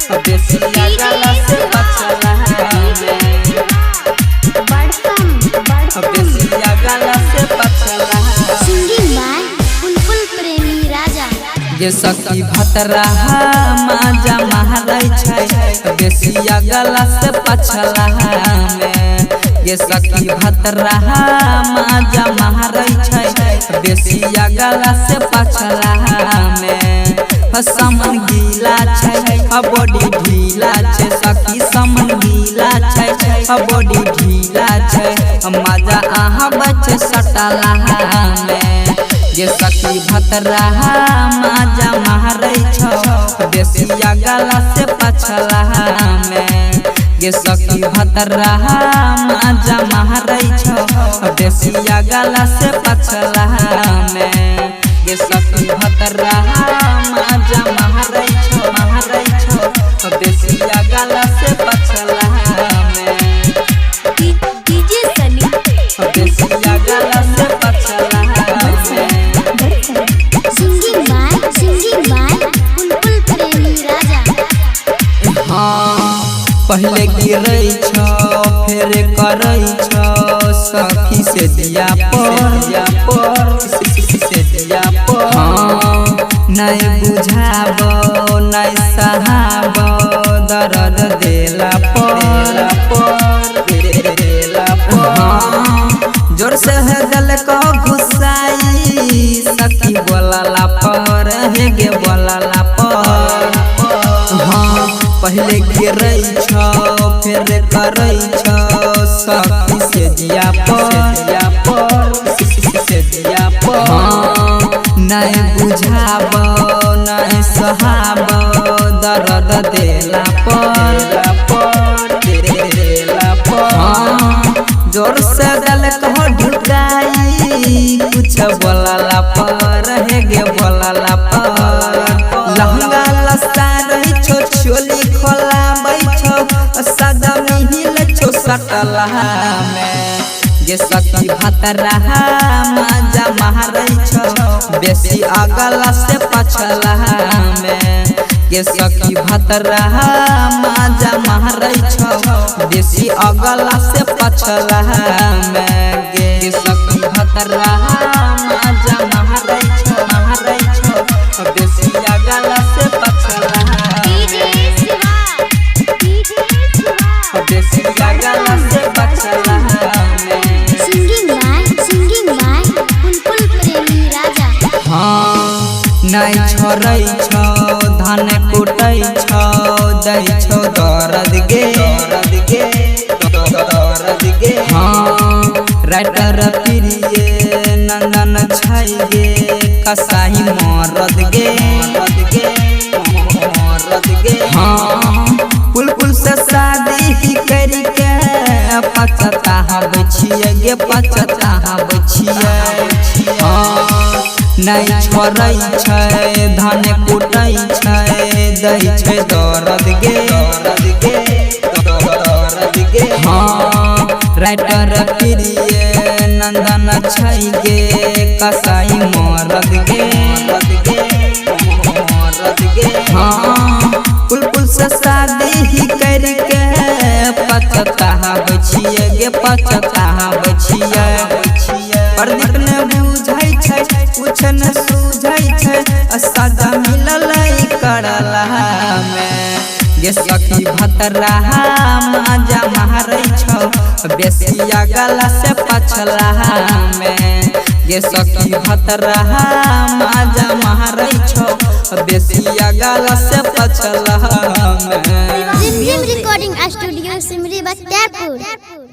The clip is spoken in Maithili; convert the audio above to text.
बेसी अगला से पछला में। बड़सम बड़सम। बेसी अगला से पछला। सिंगिंग बाय बुलबुल प्रेमी राजा। जे सखी भतरा माजा मारै छै बेसी अगला से पछला में। ये सखी भतरा माजा मारै छै बेसी अगला से पछला में। समन गीला छै बॉडी ढीला छै सखी, समन गीला छै बॉडी ढीला छै, मजा आहाँ बचे सटला में। ये सखी भतरा माजा मारै छौ बेसी अगला से पछला में। ये सखी भतरा माजा मारै छौ बेसी अगला से पछला में। ये सखी भतरा माजा मारै छौ मारै छौ बेसी अगला से पछला में। डीजे सनी। बेसी अगला से पछला में। सिंगिंग बाय बुलबुल प्रेमी राजा। हाँ पहले गिरै छौ फेर करै छौ सखी से दिया पर से दिया पर। हाँ नहीं बुझाबो नहीं सहाबो दर्द देला पर देला पर। हाँ जोर से है दिल को घुसाई सखी बोलला पर हे गे बोलला पर। हाँ पहले गिरै छौ फेर करै छौ सखी से दिया पर से दिया पर। हाँ नहीं बुझाबो नहीं सहाबो दर्द देला पर देला पर। हाँ जोर से दिल को ढुकाई कुछ बोलला पर हे गे बोलला पर। लहंगा लसारै छौ चोली खोलाबै छौ सदा मिहिल छौ सटला में। जे सखी भतरा माजा मारै छौ बेसी अगला से पछला में। ये सखी भतरा माजा मारै छौ बेसी अगला से पछला में। गे सखी भतरा माजा मारै छौ मारै छौ बेसी अगला से पछला डीजे में। शिवा, डीजे शिवा। बेसी अगला से पछला में। सिंगिंग बाय बुलबुल प्रेमी राजा। हाँ नहीं छोड़ै छौ धान कुटै छौ दै छौ दर्द गे दर्द गे दर्द गे। हाँ राइटर प्रिय नंदन छै गे कसाई मरद गे मरद गे मरद गे। हाँ पुल पुल से शादी करि के पछताबै छियै गे पछताबै छियै। हाँ नहीं छोड़ै छै धान कुटै छै दै छै दर्द गे दर्द गे दर्द गे। हाँ राइटर प्रिय नंदन छै गे कसाई मरद गे मरद गे मरद गे। हाँ पुल पुल से शादी करि के पछताबै छियै गे पछताबै छियै। प्रदीप ने बुझै छै कुछ न सूझै छै सजा मिलल करला में। गे सखी भतरा माजा मारै छौ बेसी अगला से पछला में। गे सखी भतरा माजा मारै छौ बेसी अगला से पछला में। रिमझिम रिकॉर्डिंग स्टूडियो सिमरी बख्तियारपुर।